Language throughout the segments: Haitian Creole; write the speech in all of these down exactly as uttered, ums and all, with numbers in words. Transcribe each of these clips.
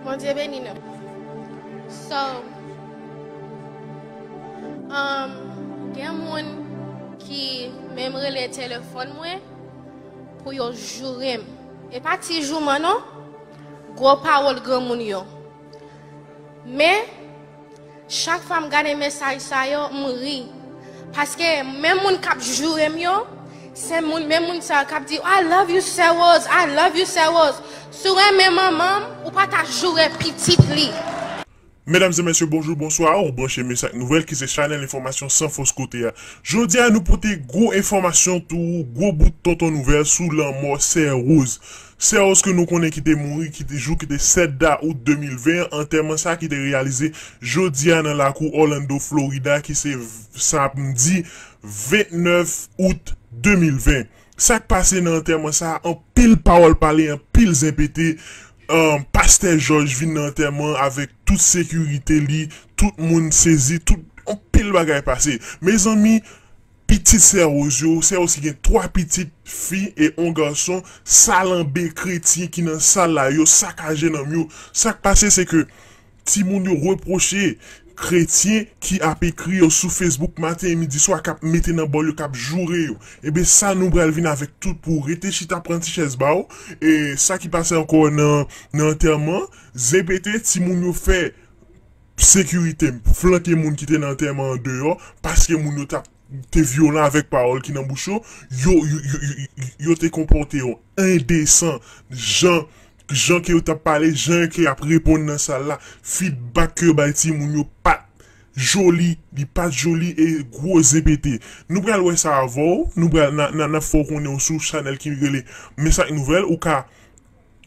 Bondye beni nou. So, um, gen moun ki menm rele telefòn mwen pou yo joure m. E pa ti jouman non, gwo pawòl granmoun yo. Men, chak fwa m gade mesaj sa yo, m ri. Paske menm moun k ap joure m yo, se moun, menm moun sa yo k ap di, "I love you, Sè Rose, I love you, Sè Rose." Si w renmen manman m, ou pa ta joure pitit li. Medam e mesye, bonjou, bonswa. Ou branche Mesak Nouvèl, ki se chanèl enfòmasyon san fòs kote a. Jodi a, nou pote gwo enfòmasyon tou, gwo bout tonton nouvèl sou lanmò Sè Rose. Sè Rose ke nou konnen ki te mouri, ki te jou ki te sèt da out de mil ven an, antèman sa ki te reyalize jodi a nan lakou Orlando, Florida, ki se v-, samdi vennèf out de mil ven. Sa k pase nan antèman sa, anpil pawòl pale, anpil zen pete, um, pastè Jòj vin nan antèman avèk tout sekirite li, tout moun sezi, tout, anpil bagay pase. Mezanmi, pitit Sè Rose yo, Sè Rose ki gen twa pitit fi e yon gason, salanbe kretyen ki nan sal la, yo sakaje nanm yo. Sa k pase, se ke timoun yo repwoche kretyen ki ap ekri yo sou Facebook maten e midi swa, k ap mete nan bòl yo, k ap joure yo. Ebyen, sa nou pral vin avèk tout pou w. Rete chita, pran ti chèz ba w. E sa ki pase ankò nan, nan antèman, zen pete, timoun yo fè sekirite flanke moun ki te nan antèman an deyò, paske moun yo t ap te vyolan avèk pawòl ki nan bouch yo, yo, yo, yo, yo, yo te konpòte yo endesan, jan, jan ke yo t ap pale, jan ke y ap reponn nan sal la, feedback ke yo bay timoun yo pa t joli, li pa t joli e gwo zen pete. Nou pral wè sa avè w, nou pral, n a, n a, n ap fè w konnen w sou chanèl ki rele Mesak Nouvèl, ou ka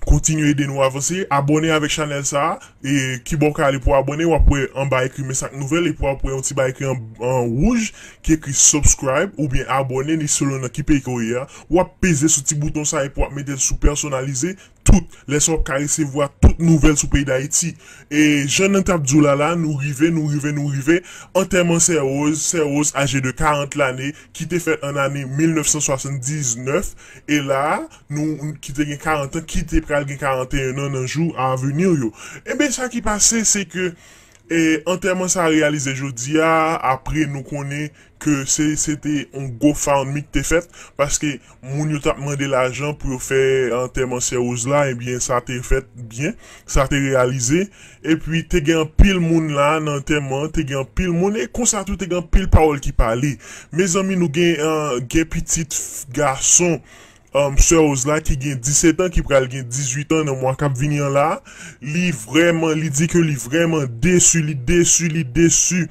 kontinye ede nou avanse, abòne avèk chanèl sa a, e kibò w ka ale pou abòne, w ap wè anba ekri Mesak Nouvèl, epi w ap wè yon ti bagay ekri an, an wouj, ki ekri subscribe, oubyen abòne, li selon nan ki peyi ke w ye a. W ap peze sou ti bouton sa a, epi w ap mete l sou pèsonalize, tout, lè sa w ap ka resevwa tout nouvèl sou peyi Dayiti. E jan nou t ap di w la la, nou rive, nou rive, nou rive, antèman Sè Rose, Sè Rose, aje de karant lane, ki te fèt an ane mil nèf san swasann diznèf, e la a, nou, ki te gen karant an, ki te pral gen karanteyen an nan jou a vini yo. Ebyen, sa ki pase, se ke, e, antèman sa a reyalize jodi a, apre nou konnen ke se, se te yon GoFundMe ki te fèt, paske moun yo t ap mande lajan pou yo fè antèman Sè Rose la, ebyen, sa te fèt byen, sa te reyalize. Epi, te gen anpil moun la nan antèman, te gen anpil moun, e konsa tou, te gen anpil pawòl ki pale. Mezanmi, nou gen, ah, gen pitit f-, gason, um, Sè Rose la ki gen disèt an, ki pral gen dizuit an nan mwa k ap vini an la. Li vrèman, li di ke li vrèman desi, li desi, li desi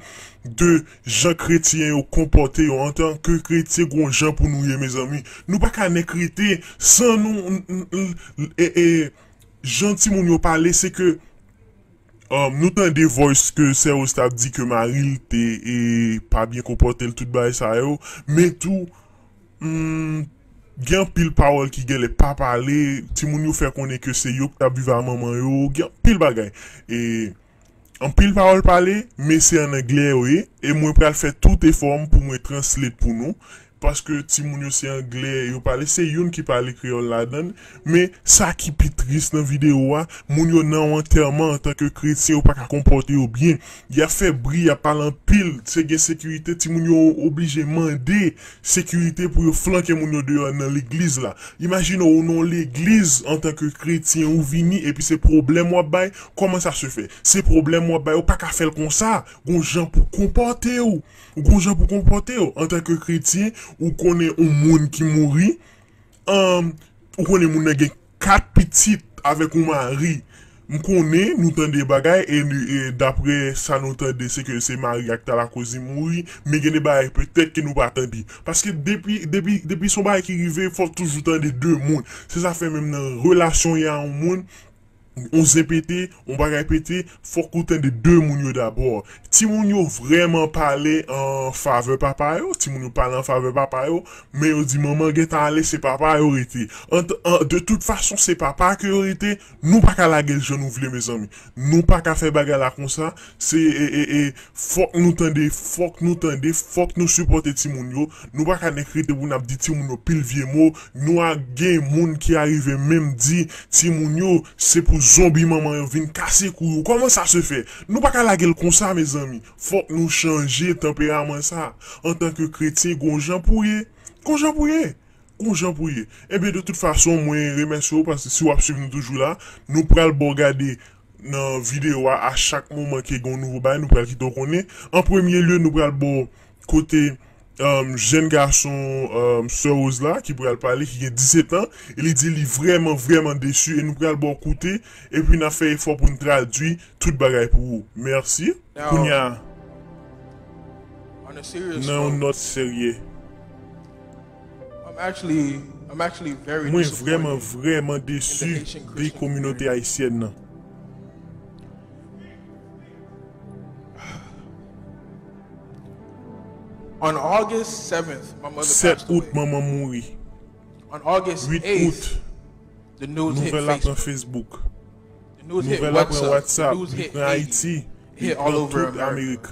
de jan kretyen yo konpòte yo. Antanke kretyen, gon jan pou nou ye, mezanmi. Nou pa ka nèk rete san nou, n-, n-, n-, e, e, jan timoun yo pale, se ke, um, nou tande voice ke Sè Rose t ap di ke mari l te, e, pa byen konpòte l, tout bagay sa yo, men tou, hmm, gen anpil pawòl ki genlè pa pale, timoun yo fè konnen ke se yo ki t ap viv a manman yo, gen anpil bagay. E anpil pawòl pale, men se an anglè yo ye, e mwen pral fè tout efò m pou mwen translate pou nou, paske timoun yo se anglè yo pale, se youn ki pale kreyòl ladan l, men sa ki pi tris nan videyo a, moun yo nan yon antèman antanke kretyen, yo pa ka konpòte yo byen, y ap fè bri, y ap pale anpil, se gen sekirite, timoun yo oblije mande sekirite pou yo flanke moun yo deyò nan legliz la. Imajine w, ou nan yon legliz antanke kretyen, ou vini, epi se pwoblèm w ap bay, kòman sa se fè? Se pwoblèm w ap bay, ou pa ka fè l konsa, gon jan pou konpòte w. Ou gon jan pou konpòte w. Antanke kretyen, ou konnen yon moun ki mouri, um, ou konnen moun nan gen kat pitit avèk yon mari. M konnen nou tande bagay, e, e daprè sa nou tande, se ke se mari a ki ta lakòz li mouri, men gen de bagay petèt ke nou pa tande. Paske depi, depi, depi se yon bagay ki rive, fòk toujou tande de moun. Se sa fè menm nan relasyon y a yon moun, yon zen pete, yon bagay pete, fòk ou tande de moun yo dabò. Timoun yo vrèman pale an favè papa yo, timoun yo pale an favè papa yo, men yo di manman gentan ale, se papa yo rete. An, an, de tout fason, se papa ke yo rete, nou pa ka lage l jan nou vle, mezanmi. Nou pa ka fè bagay la konsa, se, e, e, e, fòk nou tande, fòk nou tande, fòk nou sipòte timoun yo. Nou pa ka nèk rete pou n ap di timoun yo pil vye mo. Nou a gen moun ki arive menm di timoun yo, se pou zonbi manman yo vin kase kou yo. Kòman sa se fè? Nou pa ka lage l konsa, mezanmi. Fòk nou chanje tanperaman sa. Antanke kretyen, gon jan pou ye. Gon jan pou ye. Gon jan pou ye. Ebyen, de tout fason, mwen remèsye w paske si w ap swiv nou toujou la, nou pral ba w gade nan videyo a, a chak moman ke gon nouvo bagay, nou pral kite w konnen. An premye lye, nou pral ba w kote, um, jèn gason, um, Sè Rose la, ki pral pale, ki gen disèt an, e li di li vrèman, vrèman desi, e nou pral ba w koute, epi n ap fè efò pou n tradui tout bagay pou ou. Mèsi. Now, kounye a, on a serious note, nan yon nòt serye, I'm actually, I'm actually very disappointed in the Haitian Christian community. Mwen vrèman, vrèman desi de kominote ayisyèn nan. On August seventh, my mother passed away. Sèt out, manman m mouri. On August eighth, the news hit Facebook. Uit out, nouvèl la pran Facebook. The news hit WhatsApp. Nouvèl la pran WhatsApp. The news hit Haiti. Li pran Ayiti. Li pran tout Amerik.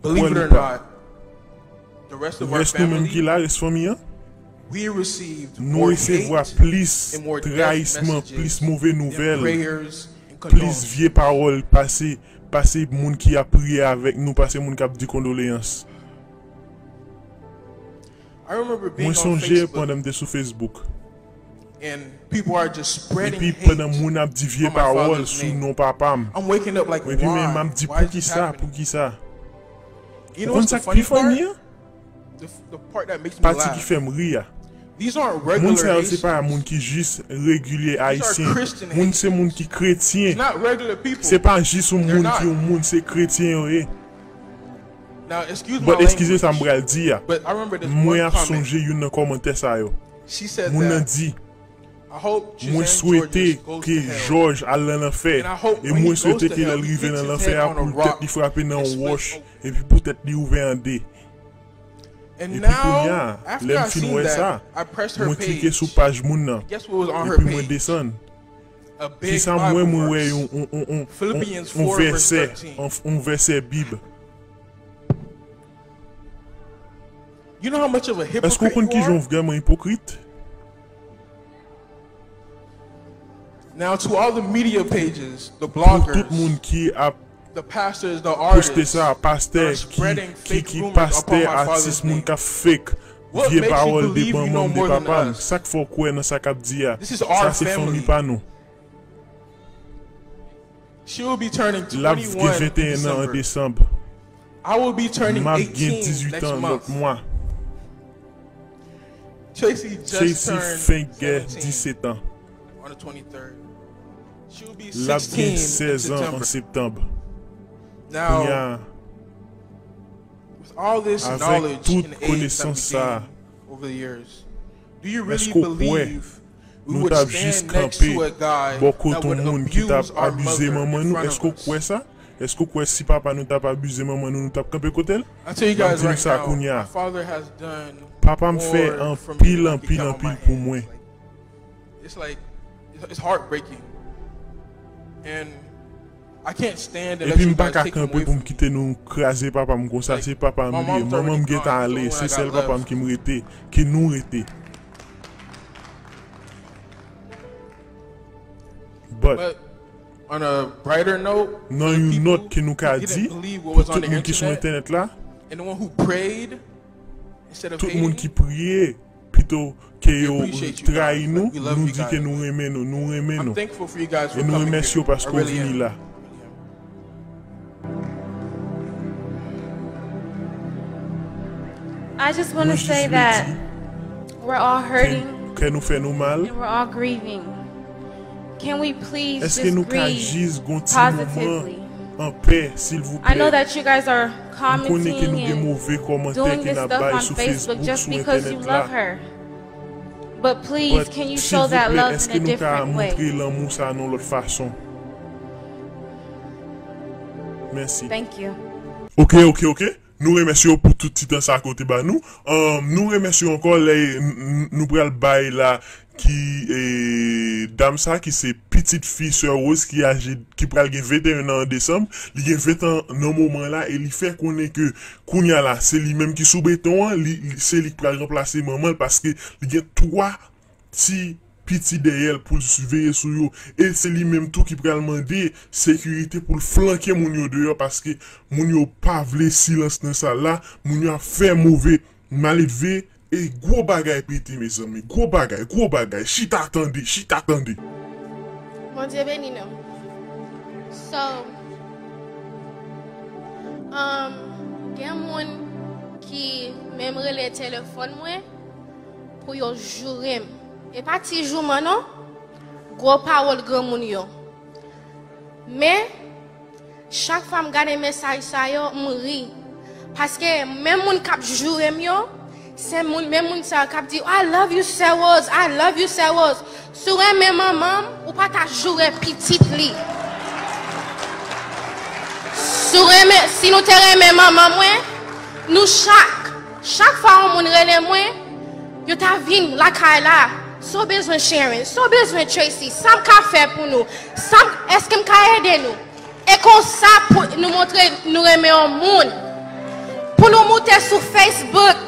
Believe it or not, the rest of our family, rès nou menm ki la, rès fanmi an, we received more hate and more death messages than prayers and condolences. Nou resevwa plis trayisman, plis move nouvèl, plis vye pawòl pase, pase moun ki ap priye avèk nou, pase moun k ap di kondoleyans. I remember being on Facebook. Mwen sonje pandan m te sou Facebook. And people are just spreading hate on my father's name. Epi pandan moun ap di vye pawòl sou non papa m. I'm waking up like, why? Epi men m ap di, poukisa, poukisa? Why is this happening? You know what's the funny part? Ou konn sa k pi funny an? The, the part that makes me laugh. Pati ki fè m ri a. These aren't regular Haitians. Moun sa yo se pa moun ki jis regilye ayisyen. These are Christian Haitians. Moun se moun ki kretyen. It's not regular people. Se pa jis yon moun ki yon moun, se kretyen yo ye. They're not. Now, excuse my language, but I remember this one comment. But eskize sa m pral di a. Mwen ap sonje youn nan kòmantè sa yo. She said that, moun nan di, "I hope Jezan Georges goes to hell. Mwen swete ke Jòj al nan lanfè. And I hope when he goes to hell, he hits his head on a rock and splits open." E mwen swete ke lè l rive nan lanfè a, pou tèt li frape nan yon wòch, epi pou tèt li ouvè an de. Epi kounye a, lè m fin wè sa, mwen klike sou paj moun nan, epi mwen desann. Kisa m wè? Mwen wè yon, yon, yon, yon, yon, yon vèsè, yon, yon vèsè Bib. Èske w konn kijan w vrèman ipokrit? Pou tout moun ki ap poste sa, pastè ki, ki, ki pastè, atis, moun k ap fake vye pawòl de manman m, de papa m, sa k fè w kwè nan sa k ap di a? Sa se fanmi pa nou. L ap gen venteyen an an desanm. M ap gen dizuit an lòt mwa. Tracy fenk gen disèt an. L ap gen sèz an an septanm. Kounye a, avèk tout konesans sa a, èske w kwè nou t ap jis kanpe bò kote yon moun ki t ap abize manman nou? Èske w kwè sa? Èske w kwè si papa nou t ap abize manman nou, nou t ap kanpe kote l? M ap di nou sa kounye a. Papa m fè anpil, anpil, anpil pou mwen. Epi m pa ka kanpe pou m kite nou kraze papa m konsa. Se papa m li ye. Manman m gentan ale. Se sèl papa m ki m rete, ki nou rete. But, nan yon nòt ke nou ka di, pou tout moun ki sou entènèt la, tout moun ki priye, pito ke yo trayi nou, nou di ke nou renmen nou, nou renmen nou. E nou remèsye w paske w vini la. I just want to say that we're all hurting and we're all grieving. Mwen jis vle di, kè nou fè nou mal. Can we please just grieve positively? Èske nou ka jis gon ti moman an pè, silvouplè? I know that you guys are commenting and doing this stuff on Facebook just because you love her. M konnen ke nou gen move kòmantè ke n ap bay sou Facebook, sou entènèt la. But please, can you show that love in a different way? But silvouplè, èske nou ka montre lanmou sa a nan yon lòt fason? Mèsi. Thank you. Ok, ok, ok. Nou remèsye w pou tout ti tan sa ke w te ba nou. Ahn, nou remèsye w ankò lè n-, n-, nou pral bay la ki, e, dam sa ki se pitit fi Sè Rose ki aje, ki pral gen venteyen an an desanm. Li gen ven an nan moman la e li fè konnen ke kounye a la, se li menm ki sou beton an, li, li, se li ki pral ranplase manman l paske li gen twa ti, piti dèyè l pou l veye sou yo. E se li menm tou ki pral mande sekirite pou l flanke moun yo deyò, paske moun yo pa vle silans nan sal la, moun yo ap fè move, maledve, e gwo bagay pete, mezanmi, gwo bagay, gwo bagay, chita tande, chita tande. Bondye beni nou. So, um, gen moun ki menm rele telefòn mwen pou yo joure m. E pa ti jouman non, gwo pawòl granmoun yo. Men, chak fwa m gade mesaj sa yo, m ri. Paske menm moun k ap joure m yo, se moun, menm moun sa yo k ap di, "I love you, Serose, I love you, Serose." Si w renmen manman m, ou pa ta joure pitit li. Si w renmen, si nou te renmen manman mwen, nou chak, chak fwa yon moun rele mwen, yo ta vin lakay la. Sa w bezwen, Sharon? Sa w bezwen, Tracy? Sa m ka fè pou nou? Sa m, èske m ka ede nou? E konsa pou nou montre nou renmen yon moun. Pou nou moute sou Facebook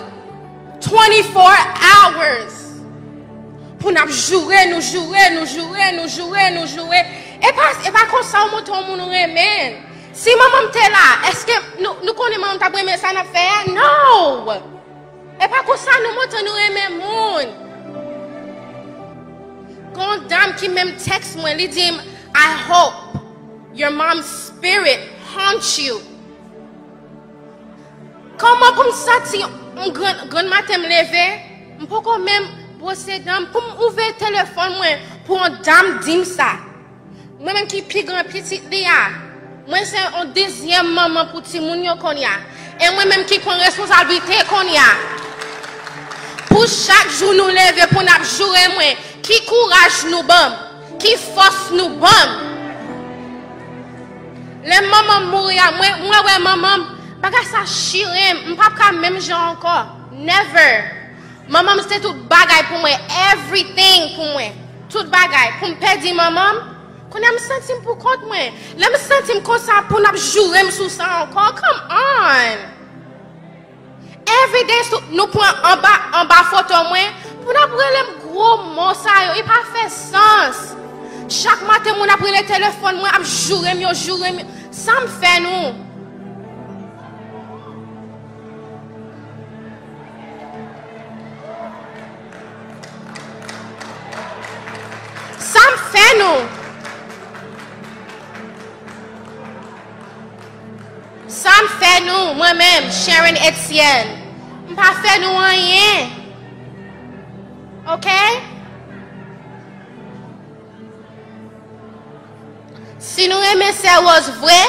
twenty-four hours. Pou n ap joure nou, joure nou, joure nou, joure nou, joure. E pa, e pa konsa w montre yon moun ou renmen l. Si manman m te la, èske nou, nou konnen manman m t ap renmen sa n ap fè a? No! E pa konsa nou montre nou renmen moun. Gon dam ki menm tèks mwen, li di m, "I hope your mom's spirit haunts you." Kòman pou m santi m grann, grann maten m leve, m poko menm bwose dan m, pou m ouvè telefòn mwen, pou yon dam di m sa. Mwen menm ki pi gran pitit li a, mwen se yon dezyèm manman pou timoun yo kounye a. E mwen menm ki pran responsablite kounye a. Pou chak jou nou leve pou n ap joure mwen, ki kouraj nou ban m, ki fòs nou ban m. Lè manman m mouri a, mwen, mwen wè manman m, bagay sa chire m, m p ap ka menm jan ankò. Never. Manman m se tout bagay pou mwen, everything pou mwen. Tout bagay. Pou m pèdi manman m, kounye a m santi m pou kont mwen. Lè m santi m konsa, pou n ap joure m sou sa ankò, come on! Everyday sou, nou pran anba, anba foto mwen, pou n ap rele m gwo mo sa yo, e pa fè sans. Chak maten, moun ap rele telefòn mwen, ap joure m, yo joure m. Sa m fè nou? Sa m fè nou? Sa m fè nou, mwen menm, Sharon Etienne? M pa fè nou anyen. Oke? Si nou renmen Sè Rose vre,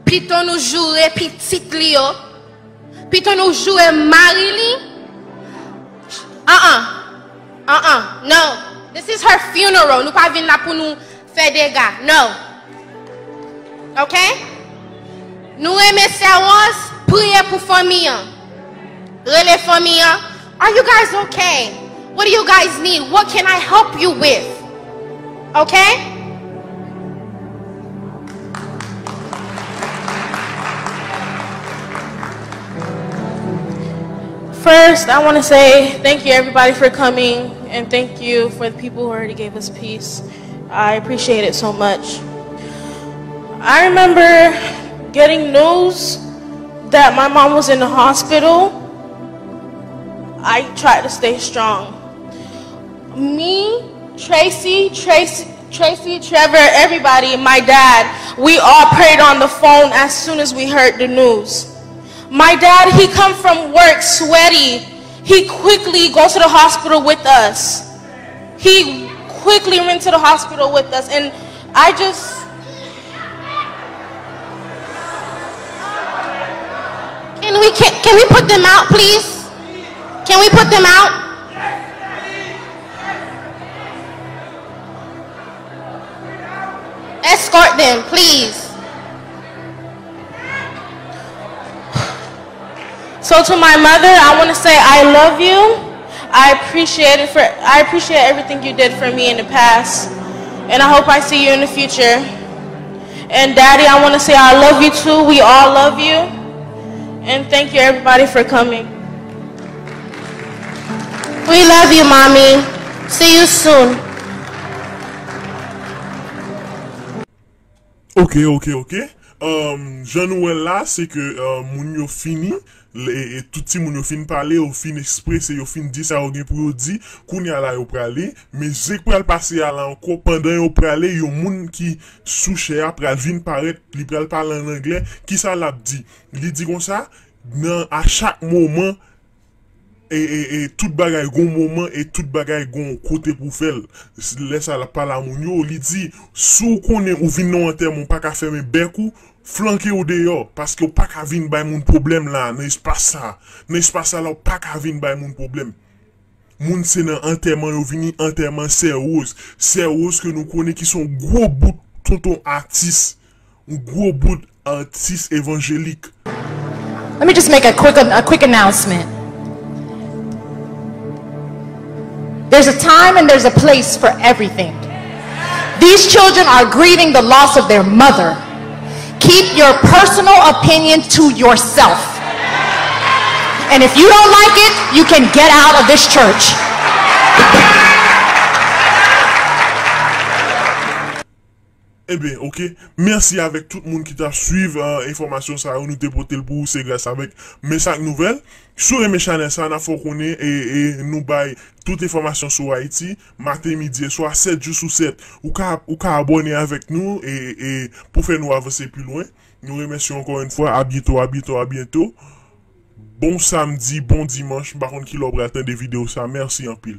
pito nou joure pitit li yo. Pito nou joure mari li. An an. An an. No. This is her funeral. Nou pa vin la pou nou fè dega. No. Oke? Nou renmen Sè Rose, priye pou fanmi an. Rele fanmi an. Are you guys okay? What do you guys need? What can I help you with? Okay? First, I want to say thank you, everybody, for coming, and thank you for the people who already gave us peace. I appreciate it so much. I remember getting news that my mom was in the hospital. I tried to stay strong. Me, Tracy, Tracy, Tracy, Trevor, everybody, my dad, we all prayed on the phone as soon as we heard the news. My dad, he come from work sweaty. He quickly go to the hospital with us. He quickly went to the hospital with us, and I just Can we can, can we put them out, please? Can we put them out? Escort them, please. So to my mother, I want to say I love you. I appreciate it for I appreciate everything you did for me in the past, and I hope I see you in the future. And Daddy, I want to say I love you too. We all love you. And thank you everybody for coming. We love you, Mommy. See you soon. Ok, ok, ok. Um, jan nou wè l la, se ke uh, moun yo fini, e, e tout timoun yo fin pale, yo fin eksprese, yo fin di sa yo gen pou yo di. Kounye a la yo prale, men zen k pral pase a la ankò, pandan yo prale, yon moun ki sou chè a pral vin parèt, li pral pale an anglè. Kisa l ap di? Li di konsa, nan a chak moman, e, e, e tout bagay gon moman e tout bagay gon kote pou fè l. Lè sa l ap pale a moun yo, li di, si w konnen ou vin nan antèman, ou pa ka fèmen bèk ou, flanke w deyò, paske w pa ka vin bay moun pwoblèm la nan espas sa. Nan espas sa la, ou pa ka vin bay moun pwoblèm. Moun se nan antèman yo vini, antèman Sè Rose. Sè Rose ke nou konnen ki se yon gwo bout tonton atis. Yon gwo bout atis evanjelik. Let me just make a quick a quick announcement. There's a time and there's a place for everything. These children are grieving the loss of their mother. Keep your personal opinion to yourself. And if you don't like it, you can get out of this church. Ebyen, ok. Mèsi avèk tout moun ki t ap swiv uh, enfòmasyon sa yo nou te pote l pou ou. Se gras avèk Mesak Nouvèl. Si w renmen chanèl sa, n ap fè w konnen e, e nou bay tout enfòmasyon sou Ayiti, maten, midi e swa, sèt jou sou sèt. Ou ka, ou ka abòne avèk nou e, e pou fè nou avanse pi lwen. Nou remèsye w ankò yon fwa. A byento, a byento, a byento. Bon samdi, bon dimanch. M pa konn kilè w pral tande videyo sa. Mèsi anpil.